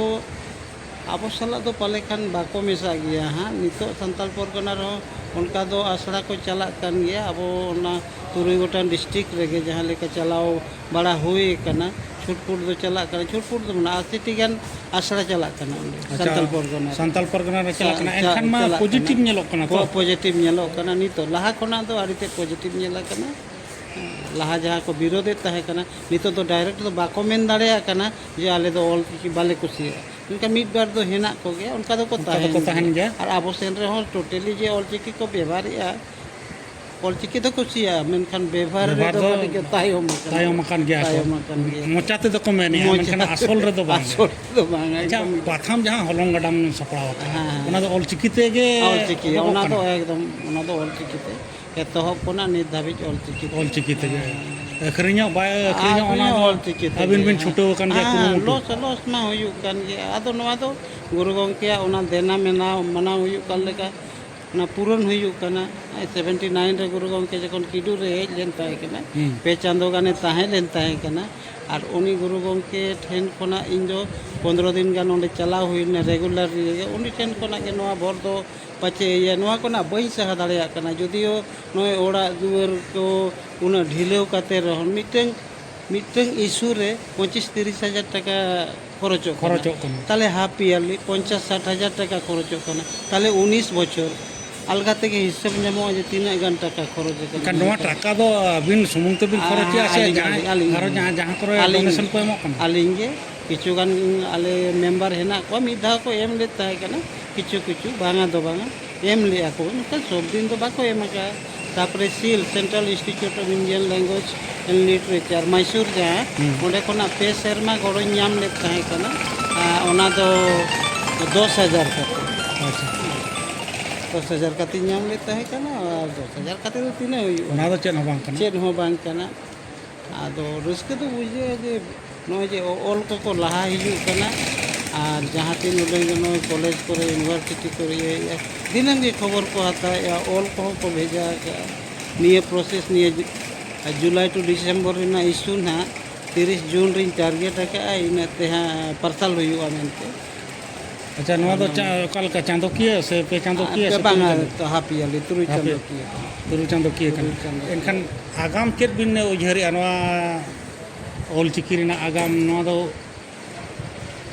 ᱟᱵᱚ ᱥᱟᱞᱟᱜ ᱫᱚ ᱯᱟᱞᱮ ᱠᱷᱟᱱ ᱵᱟᱠᱚ ᱢᱮᱥᱟᱜ ᱜᱮᱭᱟ ᱦᱟᱸᱜ᱾ ᱱᱤᱛᱚᱜ ᱥᱟᱱᱛᱟᱞ ᱯᱚᱨᱜᱟᱱᱟ ᱨᱮᱦᱚᱸ ᱚᱱᱠᱟ ᱫᱚ ᱟᱥᱲᱟ ᱠᱚ ᱪᱟᱞᱟᱜ ᱠᱟᱱ ᱜᱮᱭᱟ᱾ ᱟᱵᱚ ᱚᱱᱟ ᱛᱩᱨᱩᱭ ᱜᱚᱴᱟᱝ ᱰᱤᱥᱴᱨᱤᱠᱴ ᱨᱮᱜᱮ ᱡᱟᱦᱟᱸ ᱞᱮᱠᱟ ᱪᱟᱞᱟᱣ ᱵᱟᱲᱟ ᱦᱩᱭ ᱠᱟᱱᱟ, ᱪᱷᱩᱴᱯᱩᱴ ᱫᱚ ᱪᱟᱞᱟᱜ ᱠᱟᱱᱟ, ᱪᱷᱩᱴᱯᱩᱴ ᱫᱚ ᱢᱟᱱᱮ ᱟᱥᱤ ᱴᱤ ᱜᱟᱱ ᱟᱥᱲᱟ ᱪᱟᱞᱟᱜ ᱠᱟᱱᱟ ᱚᱸᱰᱮ ᱟᱪᱪᱷᱟ, ᱥᱟᱱᱛᱟᱞ ᱯᱚᱨᱜᱟᱱᱟ ᱨᱮ᱾ ᱥᱟᱱᱛᱟᱞ ᱯᱚᱨᱜᱟᱱᱟ ᱨᱮ ᱪᱟᱞᱟᱜ ᱪᱟ-, ᱠᱟᱱᱟ᱾ ᱪᱟ-, ᱮᱱᱠᱷᱟᱱ ᱢᱟ ᱪᱟᱞᱟᱜ ᱠᱟᱱᱟ᱾ ᱯᱚᱡᱤᱴᱤᱵᱷ ᱧᱮᱞᱚᱜ ᱠᱟᱱᱟ ᱛᱚ? ᱯᱚ-, ᱯᱚᱡᱤᱴᱤᱵᱷ ᱧᱮᱞᱚᱜ ᱠᱟᱱᱟ᱾ ᱱᱤᱛᱚᱜ ᱞᱟᱦᱟ ᱠᱷᱚᱱᱟᱜ ᱫᱚ ᱟᱹᱰᱤ ᱛᱮᱫ ᱯᱚᱡᱤᱴᱤᱵᱷ ᱧᱮᱞ ᱟᱠᱟᱱᱟ᱾ ᱞᱟᱦᱟ ᱡᱟᱦᱟᱸ ᱠᱚ ᱵᱤᱨᱳᱫᱮᱫ ᱛᱟᱦᱮᱸ ᱠᱟᱱᱟ, ᱱᱤᱛᱚᱜ ᱫᱚ ᱰᱟᱭᱨᱮᱠᱴ ᱫᱚ ᱵᱟᱠᱚ ᱢᱮᱱ ᱫᱟᱲᱮᱭᱟᱜ ᱠᱟᱱᱟ ᱡᱮ ᱟᱞᱮ ᱫᱚ ᱚᱞ ᱪᱤᱠᱤ ᱵᱟᱞᱮ ᱠᱩᱥᱤᱭᱟᱜᱼᱟ᱾ ᱢᱮᱱᱠᱷᱟᱱ ᱢᱤᱫ ᱵᱟᱨ ᱫᱚ ᱦᱮᱱᱟᱜ ᱠᱚᱜᱮᱭᱟ, ᱚᱱᱠᱟ ᱫᱚᱠᱚ ᱚᱱᱠᱟ ᱛᱟᱦᱮᱱ ᱫᱚᱠᱚ ᱛᱟᱦᱮᱱ ᱜᱮᱭᱟ᱾ ᱜᱮᱭᱟ᱾ ᱟᱨ ᱟᱵᱚ ᱥᱮᱱ ᱨᱮᱦᱚᱸ ᱴᱳᱴᱟᱞᱤ ᱡᱮ ᱚᱞ ᱪᱤᱠᱤ ᱠᱚ ᱵᱮᱵᱷᱟᱨᱮᱜᱼᱟ, ᱚᱞᱪᱤᱠᱤ ᱫᱚ ᱠᱩᱥᱤᱭᱟᱜᱼᱟ, ᱢᱮᱱᱠᱷᱟᱱ ᱵᱮᱵᱷᱟᱨ ᱵᱮᱵᱷᱟᱨ ᱨᱮᱫᱚ ᱫᱚ ᱠᱟᱹᱴᱤᱡ ᱠᱚ ᱛᱟᱭᱚᱢ ᱟᱠᱟᱱᱟ᱾ ᱛᱟᱭᱚᱢ ᱟᱠᱟᱱ ᱜᱮᱭᱟ ᱠᱚ᱾ ᱛᱟᱭᱚᱢ ᱟᱠᱟᱱ ᱜᱮᱭᱟ᱾ ᱢᱚᱪᱟ ᱛᱮᱫᱚ ᱠᱚ ᱢᱮᱱᱮᱜᱼᱟ, ᱢᱚᱪᱟ ᱢᱮᱱᱠᱷᱟᱱ ᱟᱥᱚᱞ ᱨᱮᱫᱚ ᱵᱟᱝ᱾ ᱟᱥᱚᱞ ᱨᱮᱫᱚ ᱵᱟᱝ, ᱟᱪᱪᱷᱟ, ᱮᱠᱫᱚᱢ᱾ ᱯᱟᱛᱷᱟᱢ ᱡᱟᱦᱟᱸ ᱦᱚᱞᱚᱝ ᱜᱟᱰᱟᱢ ᱥᱟᱯᱲᱟᱣ ᱟᱠᱟᱫᱼᱟ, ᱦᱮᱸ, ᱦᱮᱸ᱾ ᱚᱱᱟ ᱫᱚ ᱚᱞᱪᱤᱠᱤ ᱛᱮᱜᱮ ᱚᱞᱪᱤᱠᱤ, ᱮᱦᱚᱵᱚᱜ ᱚᱱᱟ ᱫᱚ ᱠᱟᱱᱟ? ᱮᱠᱫᱚᱢ, ᱚᱱᱟ ᱫᱚ ᱚᱞᱪᱤᱠᱤ ᱛᱮ᱾ ᱮᱛᱚᱦᱚᱵ ᱠᱷᱚᱱᱟᱜ ᱱᱤᱛ ᱫᱷᱟᱹᱵᱤᱡ ᱚᱞᱪᱤᱠᱤ ᱛᱮ᱾ ᱚᱞᱪᱤᱠᱤ ᱛᱮᱜᱮ᱾ ᱦᱮᱸ᱾ ᱟᱹᱠᱷᱨᱤᱧᱚᱜ ᱵᱟᱭ ᱟᱹᱠᱷᱨᱤᱧᱚᱜ, ᱚᱱᱟ ᱟᱹᱠᱷᱨᱤᱧᱚᱜ ᱫᱚ ᱚᱞᱪᱤᱠᱤ ᱛᱮᱜᱮ᱾ ᱟᱹᱵᱤᱱ ᱵᱤᱱ ᱪᱷᱩᱴᱟᱹᱣ ᱟᱠᱟᱱ ᱜᱮᱭᱟ ᱦᱮᱸ, ᱠᱩᱨᱩᱢᱩᱴᱩ᱾ ᱞᱚᱥ, ᱞᱚᱥ ᱢᱟ ᱦᱩᱭᱩᱜ ᱠᱟᱱ ᱜᱮᱭᱟ᱾ ᱟᱫᱚ ᱱᱚᱣᱟ ᱫᱚ ᱜᱩᱨᱩ ᱜᱚᱢᱠᱮᱭᱟᱜ ᱚᱱᱟ ᱫᱮᱱᱟ ᱢᱮᱱᱟ-, ᱢᱟᱱᱟᱣ ᱦᱩᱭᱩᱜ ᱠᱟᱱ ᱞᱮᱠᱟ, ᱚᱱᱟ ᱯᱩᱨᱚᱱ ᱦᱩᱭᱩᱜ ᱠᱟᱱᱟ᱾ ᱥᱮᱵᱷᱮᱱᱴᱤ ᱱᱟᱭᱤᱱ ᱨᱮ ᱜᱩᱨᱩ ᱜᱚᱢᱠᱮ ᱡᱚᱠᱷᱚᱱ ᱠᱤᱰᱩ ᱨᱮ ᱦᱮᱡ ᱞᱮᱱ ᱛᱟᱦᱮᱸ ᱠᱟᱱᱟ, ᱦᱩᱸ᱾ ᱯᱮ ᱪᱟᱸᱫᱚ ᱜᱟᱱᱮ ᱛᱟᱦᱮᱸ ᱞᱮᱱ ᱛᱟᱦᱮᱸ ᱠᱟᱱᱟ᱾ ᱟᱨ ᱩᱱᱤ ᱜᱩᱨᱩ ᱜᱚᱢᱠᱮ ᱴᱷᱮᱱ ᱠᱷᱚᱱᱟᱜ ᱤᱧ ᱫᱚ ᱯᱚᱱᱫᱽᱨᱚ ᱫᱤᱱ ᱜᱟᱱ ᱚᱸᱰᱮ ᱪᱟᱞᱟᱣ ᱦᱩᱭ ᱞᱮᱱᱟ, ᱨᱮᱜᱩᱞᱟᱨ ᱨᱮᱜᱮ᱾ ᱩᱱᱤ ᱴᱷᱮᱱ ᱠᱷᱚᱱᱟᱜ ᱜᱮ ᱱᱚᱣᱟ ᱵᱷᱚᱨ ᱫᱚ ᱯᱟᱪᱮ ᱤᱭᱟᱹ, ᱱᱚᱣᱟ ᱠᱷᱚᱱᱟᱜ ᱵᱟᱹᱧ ᱥᱟᱦᱟ ᱫᱟᱲᱮᱭᱟᱜ ᱠᱟᱱᱟ᱾ ᱡᱩᱫᱤᱭᱳ ᱱᱚᱜᱼᱚᱭ ᱚᱲᱟᱜ ᱫᱩᱣᱟᱹᱨ ᱠᱚ ᱩᱱᱟᱹᱜ ᱰᱷᱤᱞᱟᱹᱣ ᱠᱟᱛᱮ ᱨᱮᱦᱚᱸ, ᱢᱤᱫᱴᱟᱝ, ᱢᱤᱫᱴᱟᱝ ᱤᱥᱩ ᱨᱮ ᱯᱚᱸᱪᱤᱥ ᱛᱤᱨᱤᱥ ᱦᱟᱡᱟᱨ ᱴᱟᱠᱟ ᱠᱷᱚᱨᱚᱪᱚᱜ ᱠᱟᱱᱟ᱾ ᱠᱷᱚᱨᱚᱪᱚᱜ ᱠᱟᱱᱟ᱾ ᱛᱟᱦᱚᱞᱮ half yearly ᱯᱚᱧᱪᱟᱥ ᱥᱟᱴ ᱦᱟᱡᱟᱨ ᱴᱟᱠᱟ ᱠᱷᱚᱨᱚᱪᱚᱜ ᱠᱟᱱᱟ᱾ ᱛᱟᱦᱚᱞᱮ ᱩᱱᱤᱥ ᱵᱚᱪᱷᱚᱨ ᱟᱞᱜᱟ ᱛᱮᱜᱮ ᱦᱤᱥᱟᱹᱵ ᱧᱟᱢᱚᱜᱼᱟ ᱡᱮ ᱛᱤᱱᱟᱹᱜ ᱜᱟᱱ ᱴᱟᱠᱟ ᱠᱷᱚᱨᱚᱪ ᱟᱠᱟᱱᱟ᱾ ᱮᱱᱠᱷᱟᱱ ᱱᱚᱣᱟ ᱴᱟᱠᱟ ᱫᱚ ᱟᱹᱵᱤᱱ ᱥᱩᱢᱩᱝ ᱛᱮᱵᱤᱱ ᱠᱷᱚᱨᱚᱪᱮᱜᱼᱟ ᱥᱮ ᱟᱹᱞᱤᱧ, ᱡᱟᱦᱟᱸᱭ ᱟᱹᱞᱤᱧ, ᱟᱨᱚ ᱡᱟᱦᱟᱸ, ᱡᱟᱦᱟᱸ ᱠᱚᱨᱮ ᱟᱹᱞᱤᱧ, donation ᱠᱚ ᱮᱢᱚᱜ ᱠᱟᱱᱟ? ᱟᱹᱞᱤᱧ ᱜᱮ᱾ ᱠᱤᱪᱷᱩ ᱜᱟᱱ ᱟᱞᱮ ᱢᱮᱢᱵᱟᱨ ᱦᱮᱱᱟᱜ ᱠᱚᱣᱟ, ᱢᱤᱫ ᱫᱷᱟᱣ ᱠᱚ ᱮᱢ ᱞᱮᱫ ᱛᱟᱦᱮᱸ ᱠᱟᱱᱟ, ᱠᱤᱪᱷᱩ ᱠᱤᱪᱷᱩ, ᱵᱟᱝᱟ ᱫᱚ ᱵᱟᱝᱟ, ᱮᱢ ᱞᱮᱫᱼᱟ ᱠᱚ, ᱢᱮᱱᱠᱷᱟᱱ ᱥᱚᱵ ᱫᱤᱱ ᱫᱚ ᱵᱟᱠᱚ ᱮᱢ ᱟᱠᱟᱫᱼᱟ᱾ ᱛᱟᱯᱚᱨᱮ ᱥᱤᱞ, Central Institute of Indian Language and Literature, ᱢᱟᱭᱥᱩᱨ ᱡᱟᱦᱟᱸ, ᱦᱩᱸ᱾ ᱚᱸᱰᱮ ᱠᱷᱚᱱᱟᱜ ᱯᱮ ᱥᱮᱨᱢᱟ ᱜᱚᱲᱚᱧ ᱧᱟᱢ ᱞᱮᱫ ᱛᱟᱦᱮᱸ ᱠᱟᱱᱟ᱾ ᱟᱨ ᱚᱱᱟ ᱫᱚ ᱫᱚᱥ ᱦᱟᱡᱟᱨ ᱠᱟᱛᱮ᱾ ᱟᱪᱪᱷᱟ᱾ ᱫᱚᱥ ᱦᱟᱡᱟᱨ ᱠᱟᱛᱮᱧ ᱧᱟᱢ ᱞᱮᱫ ᱛᱟᱦᱮᱸ ᱠᱟᱱᱟ, ᱟᱨ ᱫᱚᱥ ᱦᱟᱡᱟᱨ ᱠᱟᱛᱮ ᱫᱚ ᱛᱤᱱᱟᱹᱜ ᱦᱩᱭᱩᱜᱼᱟ? ᱚᱱᱟ ᱫᱚ ᱪᱮᱫ ᱦᱚᱸ ᱵᱟᱝ ᱠᱟᱱᱟ᱾ ᱪᱮᱫ ᱦᱚᱸ ᱵᱟᱝ ᱠᱟᱱᱟ᱾ ᱟᱫᱚ ᱨᱟᱹᱥᱠᱟᱹ ᱫᱚ ᱵᱩᱡᱷᱟᱹᱜᱼᱟ ᱡᱮ ᱱᱚᱜᱼᱚᱭ ᱡᱮ ᱚᱞ ᱠᱚᱠᱚ ᱞᱟᱦᱟ ᱦᱤᱡᱩᱜ ᱠᱟᱱᱟ, ᱟᱨ ᱡᱟᱦᱟᱸ ᱛᱤᱱ ᱩᱰᱟᱹᱝ ᱜᱮ ᱱᱚᱜᱼᱚᱭ ᱠᱚᱞᱮᱡᱽ ᱠᱚᱨᱮ, ᱤᱭᱩᱱᱤᱵᱷᱟᱨᱥᱤᱴᱤ ᱠᱚᱨᱮ ᱤᱭᱟᱹᱭᱮᱫᱼᱟ, ᱫᱤᱱᱟᱹᱢ ᱜᱮ ᱠᱷᱚᱵᱚᱨ ᱠᱚ ᱦᱟᱛᱟᱣᱮᱫᱼᱟ, ᱚᱞ ᱠᱚᱦᱚᱸ ᱠᱚ ᱵᱷᱮᱡᱟ ᱟᱠᱟᱫᱼᱟ᱾ ᱱᱤᱭᱟᱹ process, ᱱᱤᱭᱟᱹ ᱡᱩ-, ᱡᱩᱞᱟᱭ to ᱰᱤᱥᱮᱢᱵᱚᱨ ᱨᱮᱱᱟᱜ ᱤᱥᱩ ᱱᱟᱦᱟᱜ ᱛᱤᱨᱤᱥ ᱡᱩᱱ ᱨᱤᱧ target ᱟᱠᱟᱫᱼᱟ, ᱤᱱᱟᱹᱜ ᱛᱮ ᱦᱟᱸᱜ ᱯᱟᱨᱥᱟᱞ ᱦᱩᱭᱩᱜᱼᱟ ᱢᱮᱱᱛᱮ᱾ ᱟᱪᱪᱷᱟ, ᱱᱚᱣᱟ ᱫᱚ ᱪᱟ-, ᱚᱠᱟ ᱞᱮᱠᱟ, ᱪᱟᱸᱫᱚᱠᱤᱭᱟᱹ ᱥᱮ ᱯᱮ ᱪᱟᱸᱫᱚᱠᱤᱭᱟᱹ ᱥᱮ ᱵᱟᱝᱟ, ᱛᱩᱨᱩᱭ ᱪᱟᱸᱫᱚ? ᱛᱚ, half yearly, ᱛᱩᱨᱩᱭ ᱦᱟᱯᱮ, ᱪᱟᱸᱫᱚᱠᱤᱭᱟᱹ᱾ ᱛᱩᱨᱩᱭ ᱪᱟᱸᱫᱚᱠᱤᱭᱟᱹ ᱠᱟᱱᱟ᱾ ᱛᱩᱨᱩᱭ ᱪᱟᱸᱫᱚ᱾ ᱮᱱᱠᱷᱟᱱ ᱟᱜᱟᱢ ᱪᱮᱫ ᱵᱤᱱ ᱩᱭᱦᱟᱹᱨᱮᱜᱼᱟ ᱱᱚᱣᱟ ᱚᱞᱪᱤᱠᱤ ᱨᱮᱱᱟᱜ ᱟᱜᱟᱢ? ᱱᱚᱣᱟ ᱫᱚ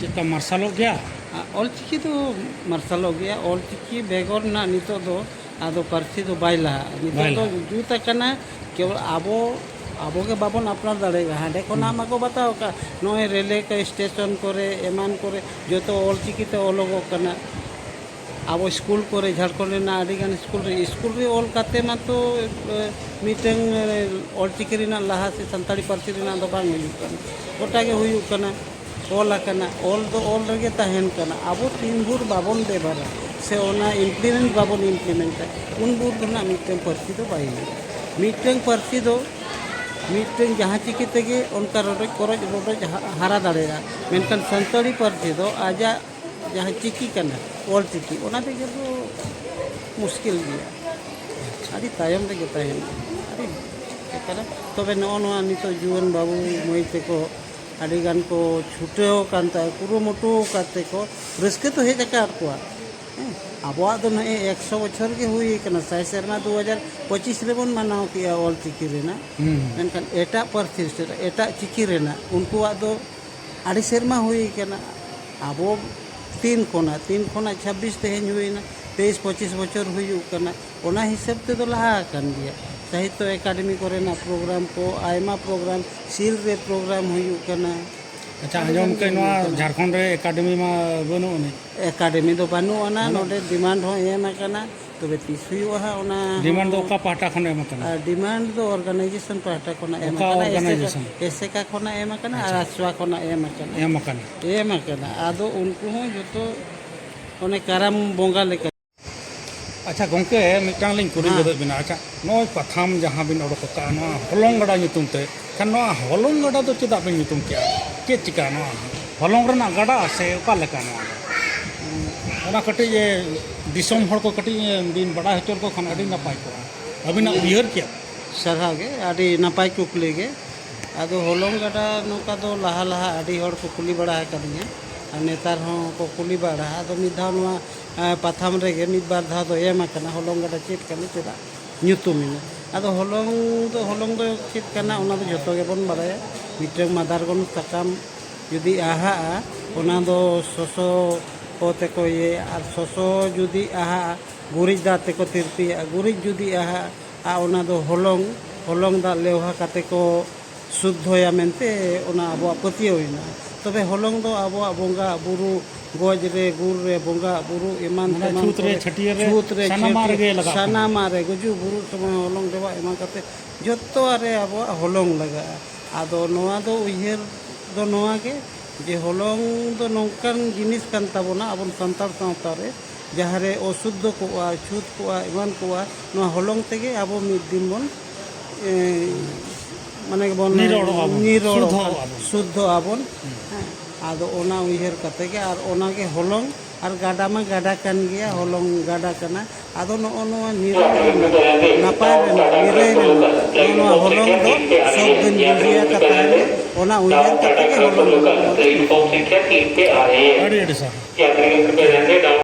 ᱪᱮᱫ ᱞᱮᱠᱟ ᱢᱟᱨᱥᱟᱞᱚᱜ ᱜᱮᱭᱟ? ᱟ, ᱚᱞᱪᱤᱠᱤ ᱫᱚ ᱢᱟᱨᱥᱟᱞᱚᱜ ᱜᱮᱭᱟ᱾ ᱚᱞᱪᱤᱠᱤ ᱵᱮᱜᱚᱨ ᱨᱮᱱᱟᱜ ᱱᱤᱛᱚᱜ ᱫᱚ ᱟᱫᱚ ᱯᱟᱹᱨᱥᱤ ᱫᱚ ᱵᱟᱭ ᱞᱟᱦᱟᱜᱼᱟ᱾ ᱱᱤᱛᱚᱜ ᱵᱟᱭ ᱫᱚ ᱞᱟᱦᱟᱜᱼᱟ᱾ ᱡᱩᱛ ᱟᱠᱟᱱᱟ, ᱠᱮᱵᱚᱞ ᱟᱵᱚ, ᱟᱵᱚ ᱜᱮ ᱵᱟᱵᱚᱱ ᱟᱯᱱᱟᱨ ᱫᱟᱲᱮᱭᱟᱜᱼᱟ᱾ ᱦᱟᱸᱰᱮ ᱠᱷᱚᱱᱟᱜ ᱦᱩᱸ᱾ ᱢᱟᱠᱚ ᱵᱟᱛᱟᱣ ᱟᱠᱟᱫ, ᱱᱚᱜᱼᱚᱭ ᱨᱮᱞᱣᱮ ᱠᱚ ᱥᱴᱮᱥᱚᱱ ᱠᱚᱨᱮ, ᱮᱢᱟᱱ ᱠᱚᱨᱮ ᱡᱚᱛᱚ ᱚᱞᱪᱤᱠᱤ ᱛᱮ ᱚᱞᱚᱜᱚᱜ ᱠᱟᱱᱟ᱾ ᱟᱵᱚ ᱥᱠᱩᱞ ᱠᱚᱨᱮ, ᱡᱷᱟᱲᱠᱷᱚᱸᱰ ᱨᱮᱱᱟᱜ ᱟᱹᱰᱤᱜᱟᱱ ᱥᱠᱩᱞ ᱨᱮ, ᱥᱠᱩᱞ ᱨᱮ ᱚᱞ ᱠᱟᱛᱮ ᱢᱟᱛᱚ ᱮ, ᱢᱤᱫᱴᱟᱝ ᱮ, ᱚᱞᱪᱤᱠᱤ ᱨᱮᱱᱟᱜ ᱞᱟᱦᱟ ᱥᱮ ᱥᱟᱱᱛᱟᱲᱤ ᱯᱟᱹᱨᱥᱤ ᱨᱮᱱᱟᱜ ᱫᱚ ᱵᱟᱝ ᱦᱩᱭᱩᱜ ᱠᱟᱱᱟ᱾ ᱜᱚᱴᱟ ᱜᱮ ᱦᱩᱭᱩᱜ ᱠᱟᱱᱟ, ᱚᱞ ᱟᱠᱟᱱᱟ, ᱚᱞ ᱫᱚ ᱚᱞ ᱨᱮᱜᱮ ᱛᱟᱦᱮᱱ ᱠᱟᱱᱟ᱾ ᱟᱵᱚ ᱛᱤᱱ ᱵᱷᱳᱨ ᱵᱟᱵᱚᱱ ᱵᱮᱵᱷᱟᱨᱟ ᱥᱮ ᱚᱱᱟ ᱤᱢᱯᱞᱤᱢᱮᱱᱴ ᱵᱟᱵᱚᱱ ᱤᱢᱯᱞᱤᱢᱮᱱᱴᱟ, ᱩᱱ ᱵᱷᱳᱨ ᱫᱚ ᱱᱟᱜ ᱢᱤᱫᱴᱟᱝ ᱯᱟᱹᱨᱥᱤ ᱫᱚ ᱵᱟᱭ ᱦᱩᱭᱩᱜᱼᱟ᱾ ᱢᱤᱫᱴᱟᱝ ᱯᱟᱹᱨᱥᱤ ᱫᱚ ᱢᱤᱫᱴᱟᱝ ᱡᱟᱦᱟᱸ ᱪᱤᱠᱤ ᱛᱮᱜᱮ ᱚᱱᱠᱟ ᱨᱚᱰᱚᱡ ᱠᱚᱨᱚᱡ ᱨᱚᱰᱚᱡ ᱦᱟ-, ᱦᱟᱨᱟ ᱫᱟᱲᱮᱭᱟᱜᱼᱟ, ᱢᱮᱱᱠᱷᱟᱱ ᱥᱟᱱᱛᱟᱲᱤ ᱯᱟᱹᱨᱥᱤ ᱫᱚ ᱟᱡᱟᱜ ᱡᱟᱦᱟᱸ ᱪᱤᱠᱤ ᱠᱟᱱᱟ, ᱚᱞ ᱪᱤᱠᱤ, ᱚᱱᱟ ᱛᱮᱜᱮ ᱫᱚ ᱢᱩᱥᱠᱤᱞ ᱜᱮᱭᱟ, ᱟᱹᱰᱤ ᱛᱟᱭᱚᱢ ᱨᱮᱜᱮ ᱛᱟᱦᱮᱱᱟ, ᱟᱹᱰᱤ ᱠᱟᱱᱟ᱾ ᱛᱚᱵᱮ ᱱᱚᱜᱼᱚ ᱱᱚᱣᱟ ᱱᱤᱛᱚᱜ ᱡᱩᱣᱟᱹᱱ ᱵᱟᱹᱵᱩ ᱢᱟᱹᱭ ᱛᱮᱠᱚ ᱟᱹᱰᱤ ᱜᱟᱱ ᱠᱚ ᱪᱷᱩᱴᱟᱹᱣ ᱟᱠᱟᱱ ᱛᱟᱦᱮᱸ, ᱠᱩᱨᱩᱢᱩᱴᱩ ᱠᱟᱛᱮ ᱠᱚ, ᱨᱟᱹᱥᱠᱟᱹ ᱫᱚ ᱦᱮᱡ ᱟᱠᱟᱫ ᱠᱚᱣᱟ᱾ ᱦᱮᱸ, ᱟᱵᱚᱣᱟᱜ ᱫᱚ ᱱᱚᱜᱼᱚᱭ ᱮᱠᱥᱚ ᱵᱚᱪᱷᱚᱨ ᱜᱮ ᱦᱩᱭ ᱟᱠᱟᱱᱟ, ᱥᱟᱭ ᱥᱮᱨᱢᱟ ᱫᱩ ᱦᱟᱡᱟᱨ ᱯᱚᱸᱪᱤᱥ ᱨᱮᱵᱚᱱ ᱢᱟᱱᱟᱣ ᱠᱮᱜᱼᱟ ᱚᱞ ᱪᱤᱠᱤ ᱨᱮᱱᱟᱜ᱾ ᱦᱩᱸ᱾ ᱢᱮᱱᱠᱷᱟᱱ ᱮᱴᱟᱜ ᱯᱟᱹᱨᱥᱤ ᱥᱮ ᱮᱴᱟᱜ ᱪᱤᱠᱤ ᱨᱮᱱᱟᱜ ᱩᱱᱠᱩᱣᱟᱜ ᱫᱚ ᱟᱹᱰᱤ ᱥᱮᱨᱢᱟ ᱦᱩᱭ ᱠᱟᱱᱟ᱾ ᱟᱵᱚ ᱛᱤᱱ ᱠᱷᱚᱱᱟᱜ, ᱛᱤᱱ ᱠᱷᱚᱱᱟᱜ ᱪᱷᱟᱵᱵᱤᱥ ᱛᱮᱦᱮᱧ ᱦᱩᱭᱱᱟ, ᱛᱮᱭᱤᱥ ᱯᱚᱸᱪᱤᱥ ᱵᱚᱪᱷᱚᱨ ᱦᱩᱭᱩᱜ ᱠᱟᱱᱟ᱾ ᱚᱱᱟ ᱦᱤᱥᱟᱹᱵ ᱛᱮᱫᱚ ᱞᱟᱦᱟ ᱟᱠᱟᱱ ᱜᱮᱭᱟ᱾ ᱥᱟᱦᱤᱛᱛᱚ ᱮᱠᱟᱰᱮᱢᱤ ᱠᱚᱨᱮᱱᱟᱜ ᱯᱨᱳᱜᱨᱟᱢ ᱠᱚ, ᱟᱭᱢᱟ ᱯᱨᱳᱜᱨᱟᱢ, ᱥᱤᱞ ᱨᱮ ᱯᱨᱳᱜᱨᱟᱢ ᱦᱩᱭᱩᱜ ᱠᱟᱱᱟ᱾ ᱟᱪᱪᱷᱟ, ᱟᱹᱰᱤ ᱟᱸᱡᱚᱢ ᱜᱟᱱ ᱠᱟᱹᱡ ᱜᱮ ᱱᱚᱣᱟ ᱦᱩᱭᱩᱜ ᱠᱟᱱᱟ᱾ ᱡᱷᱟᱲᱠᱷᱚᱸᱰ ᱨᱮ ᱮᱠᱟᱰᱮᱢᱤ ᱢᱟ ᱵᱟᱹᱱᱩᱜ ᱟᱹᱱᱤᱡ᱾ ᱮᱠᱟᱰᱮᱢᱤ ᱫᱚ ᱵᱟᱹᱱᱩᱜ ᱟᱱᱟ, ᱵᱟᱹᱱᱩᱜ᱾ ᱱᱚᱰᱮ ᱰᱤᱢᱟᱱᱰ ᱦᱚᱸ ᱮᱢ ᱟᱠᱟᱱᱟ, ᱛᱚᱵᱮ ᱛᱤᱥ ᱦᱩᱭᱩᱜᱼᱟ ᱦᱟᱸᱜ ᱚᱱᱟ ᱰᱤᱢᱟᱱᱰ ᱫᱚ ᱦᱚᱸ᱾ ᱚᱠᱟ ᱯᱟᱦᱴᱟ ᱠᱷᱚᱱ ᱮᱢ ᱟᱠᱟᱱᱟ? ᱟᱨ ᱰᱤᱢᱟᱱᱰ ᱫᱚ ᱚᱨᱜᱟᱱᱟᱭᱡᱮᱥᱚᱱ ᱯᱟᱦᱴᱟ ᱠᱷᱚᱱᱟᱜ ᱮᱢ ᱚᱠᱟ ᱟᱠᱟᱱᱟ, ᱮᱥᱮᱠᱟ, ᱚᱨᱜᱟᱱᱟᱭᱡᱮᱥᱚᱱ? ᱮᱥᱮᱠᱟ ᱠᱷᱚᱱᱟᱜ ᱮᱢ ᱟᱠᱟᱱᱟ ᱟᱨ ᱟᱪᱪᱷᱟ᱾ ᱟᱥᱣᱟ ᱠᱷᱚᱱᱟᱜ ᱮᱢ ᱟᱠᱟᱱᱟ᱾ ᱮᱢ ᱟᱠᱟᱱᱟ᱾ ᱮᱢ ᱟᱠᱟᱱᱟ᱾ ᱟᱫᱚ ᱩᱱᱠᱩ ᱦᱚᱸ ᱡᱚᱛᱚ ᱚᱱᱮ ᱠᱟᱨᱟᱢ ᱵᱚᱸᱜᱟ ᱞᱮᱠᱟ᱾ ᱟᱪᱪᱷᱟ ᱜᱚᱢᱠᱮ, ᱢᱤᱫᱴᱟᱝ ᱞᱤᱧ ᱠᱩᱞᱤ ᱦᱮᱸ᱾ ᱜᱚᱫᱮᱫ ᱵᱮᱱᱟ᱾ ᱟᱪᱪᱷᱟ, ᱱᱚᱜᱼᱚᱭ ᱯᱟᱛᱷᱟᱢ ᱡᱟᱦᱟᱸ ᱵᱤᱱ ᱚᱰᱚᱠ ᱟᱠᱟᱫᱼᱟ ᱱᱚᱣᱟ ᱦᱚᱞᱚᱝ ᱜᱟᱰᱟ ᱧᱩᱛᱩᱢ ᱛᱮ, ᱠᱷᱟᱱ ᱱᱚᱣᱟ ᱦᱚᱞᱚᱝ ᱜᱟᱰᱟ ᱫᱚ ᱪᱮᱫᱟᱜ ᱵᱤᱱ ᱧᱩᱛᱩᱢ ᱠᱮᱫᱼᱟ? ᱪᱮᱫ ᱪᱤᱠᱟ ᱱᱚᱣᱟ ᱦᱚᱞᱚᱝ ᱨᱮᱱᱟᱜ ᱜᱟᱰᱟ ᱥᱮ ᱚᱠᱟ ᱞᱮᱠᱟ ᱱᱚᱣᱟ ᱫᱚ? ᱚᱱᱟ ᱠᱟᱹᱴᱤᱡ ᱮ, ᱫᱤᱥᱚᱢ ᱦᱚᱲ ᱠᱚ ᱠᱟᱹᱴᱤᱡ ᱮ, ᱵᱤᱱ ᱵᱟᱰᱟᱭ ᱦᱚᱪᱚ ᱞᱮᱠᱚ ᱠᱷᱟᱱ ᱟᱹᱰᱤ ᱱᱟᱯᱟᱭ ᱠᱚᱜᱼᱟ᱾ ᱟᱹᱵᱤᱱᱟᱜ ᱩᱭᱦᱟᱹᱨ ᱪᱮᱫ? ᱥᱟᱨᱦᱟᱣ ᱜᱮ, ᱟᱹᱰᱤ ᱱᱟᱯᱟᱭ ᱠᱩᱠᱞᱤ ᱜᱮ᱾ ᱟᱫᱚ ᱦᱚᱞᱚᱝ ᱜᱟᱰᱟ ᱱᱚᱝᱠᱟ ᱫᱚ ᱞᱟᱦᱟ ᱞᱟᱦᱟ ᱟᱹᱰᱤ ᱦᱚᱲ ᱠᱚ ᱠᱩᱞᱤ ᱵᱟᱲᱟ ᱟᱠᱟᱫᱤᱧᱟ, ᱟᱨ ᱱᱮᱛᱟᱨ ᱦᱚᱸ ᱠᱚ ᱠᱩᱞᱤ ᱵᱟᱲᱟ᱾ ᱟᱫᱚ ᱢᱤᱫ ᱫᱷᱟᱣ ᱱᱚᱣᱟ, ᱮ, ᱯᱟᱛᱷᱟᱢ ᱨᱮᱜᱮ ᱢᱤᱫ ᱵᱟᱨ ᱫᱷᱟᱣ ᱫᱚ ᱮᱢ ᱟᱠᱟᱱᱟ, ᱦᱚᱞᱚᱝ ᱜᱟᱰᱟ ᱪᱮᱫ ᱠᱟᱱᱟ, ᱪᱮᱫᱟᱜ ᱧᱩᱛᱩᱢ ᱮᱱᱟ᱾ ᱟᱫᱚ ᱦᱚᱞᱚᱝ ᱫᱚ, ᱦᱚᱞᱚᱝ ᱫᱚ ᱪᱮᱫ ᱠᱟᱱᱟ, ᱚᱱᱟ ᱫᱚ ᱡᱷᱚᱛᱚ ᱜᱮᱵᱚᱱ ᱵᱟᱲᱟᱭᱟ᱾ ᱢᱤᱫᱴᱟᱝ ᱢᱟᱫᱟᱨᱜᱚᱢ ᱥᱟᱠᱟᱢ ᱡᱩᱫᱤ ᱟᱦᱟᱜᱼᱟ, ᱚᱱᱟ ᱫᱚ ᱥᱚᱥᱚ ᱠᱚᱛᱮ ᱠᱚ ᱤᱭᱟᱹᱭᱟ, ᱟᱨ ᱥᱚᱥᱚ ᱡᱩᱫᱤ ᱟᱦᱟᱜᱼᱟ, ᱜᱩᱨᱤᱡ ᱫᱟᱜ ᱛᱮᱠᱚ ᱛᱤᱨᱯᱤᱭᱟ, ᱜᱩᱨᱤᱡ ᱡᱩᱫᱤ ᱟᱦᱟᱜᱼᱟ, ᱟᱨ ᱚᱱᱟ ᱫᱚ ᱦᱚᱞᱚᱝ, ᱦᱚᱞᱚᱝ ᱫᱟᱜ ᱞᱮᱣᱦᱟ ᱠᱟᱛᱮ ᱠᱚ ᱥᱩᱫᱽᱫᱷᱚᱭᱟ ᱢᱮᱱᱛᱮ ᱚᱱᱟ ᱟᱵᱚᱣᱟᱜ ᱯᱟᱹᱛᱭᱟᱹᱣ ᱦᱮᱱᱟᱜᱼᱟ᱾ ᱛᱚᱵᱮ ᱦᱚᱞᱚᱝ ᱫᱚ ᱟᱵᱚᱣᱟᱜ ᱵᱚᱸᱜᱟ ᱵᱩᱨᱩ, ᱜᱚᱡ ᱨᱮ, ᱜᱩᱨ ᱨᱮ, ᱵᱚᱸᱜᱟ ᱵᱩᱨᱩ ᱮᱢᱟᱱ ᱢᱟᱱᱮ ᱛᱮᱢᱟᱱ ᱪᱷᱩᱛ ᱨᱮ, ᱠᱚᱨᱮ, ᱪᱷᱟᱹᱴᱭᱟᱹᱨ ᱨᱮ, ᱪᱷᱩᱛ ᱨᱮ, ᱥᱟᱱᱟᱢᱟᱜ ᱪᱷᱟᱹᱴᱭᱟᱹᱨ, ᱨᱮᱜᱮ ᱞᱟᱜᱟᱜ ᱠᱟᱱᱟ᱾ ᱥᱟᱱᱟᱢᱟᱜ ᱨᱮ, ᱜᱩᱡᱩᱜ ᱵᱩᱨᱩᱜ ᱥᱚᱢᱚᱭ ᱦᱚᱞᱚᱝ ᱰᱚᱵᱟᱜ ᱮᱢᱟᱱ ᱠᱟᱛᱮ ᱡᱚᱛᱚᱣᱟᱜ ᱨᱮ ᱟᱵᱚᱣᱟᱜ ᱦᱚᱞᱚᱝ ᱞᱟᱜᱟᱜᱼᱟ᱾ ᱟᱫᱚ ᱱᱚᱣᱟ ᱫᱚ ᱩᱭᱦᱟᱹᱨ ᱫᱚ ᱱᱚᱣᱟ ᱜᱮ, ᱡᱮ ᱦᱚᱞᱚᱝ ᱫᱚ ᱱᱚᱝᱠᱟᱱ ᱡᱤᱱᱤᱥ ᱠᱟᱱ ᱛᱟᱵᱚᱱᱟ ᱟᱵᱚᱱ ᱥᱟᱱᱛᱟᱲ ᱥᱟᱶᱛᱟ ᱨᱮ, ᱡᱟᱦᱟᱸ ᱨᱮ ᱚᱥᱩᱫᱽᱫᱷᱚ ᱠᱚᱜᱼᱟ, ᱪᱷᱩᱛ ᱠᱚᱜᱼᱟ, ᱮᱢᱟᱱ ᱠᱚᱜᱼᱟ, ᱱᱚᱣᱟ ᱦᱚᱞᱚᱝ ᱛᱮᱜᱮ ᱟᱵᱚ ᱢᱤᱫ ᱫᱤᱱ ᱵᱚᱱ, ᱮ, ᱢᱟᱱᱮ ᱵᱚᱱ ᱱᱤᱨᱚᱲᱚᱜᱼᱟ ᱵᱚᱱ, ᱱᱤᱨᱚᱲᱚᱜᱼᱟ, ᱥᱩᱫᱽᱫᱷᱚᱜᱼᱟ ᱵᱚᱱ᱾ ᱥᱩᱫᱽᱫᱷᱚᱜᱼᱟ ᱵᱚᱱ᱾ ᱦᱩᱸ᱾ ᱦᱮᱸ, ᱟᱫᱚ ᱚᱱᱟ ᱩᱭᱦᱟᱹᱨ ᱠᱟᱛᱮ ᱜᱮ, ᱟᱨ ᱚᱱᱟ ᱜᱮ ᱦᱚᱞᱚᱝ, ᱟᱨ ᱜᱟᱰᱟ ᱢᱟ ᱜᱟᱰᱟ ᱠᱟᱱ ᱜᱮᱭᱟ, ᱦᱚᱞᱚᱝ ᱜᱟᱰᱟ ᱠᱟᱱᱟ᱾ ᱟᱫᱚ ᱱᱚᱜᱼᱚ ᱱᱚᱣᱟ ᱱᱤᱨᱚᱲ ᱨᱮᱱᱟᱜ, ᱱᱟᱯᱟᱭ ᱨᱮᱱᱟᱜ, ᱱᱤᱨᱟᱹᱭ ᱨᱮᱱᱟᱜ ᱱᱚᱜᱼᱚ ᱱᱚᱣᱟ ᱦᱚᱞᱚᱝ ᱫᱚ ᱥᱚᱵ ᱫᱤᱱ ᱵᱩᱡᱷᱟᱹᱣ ᱠᱟᱛᱷᱟ ᱜᱮ, ᱚᱱᱟ ᱩᱭᱦᱟᱹᱨ ᱠᱟᱛᱮ ᱜᱮ ᱦᱚᱞᱚᱝ ᱫᱚ᱾ ᱟᱹᱰᱤ ᱟᱹᱰᱤ ᱥᱟᱨᱦᱟᱣ᱾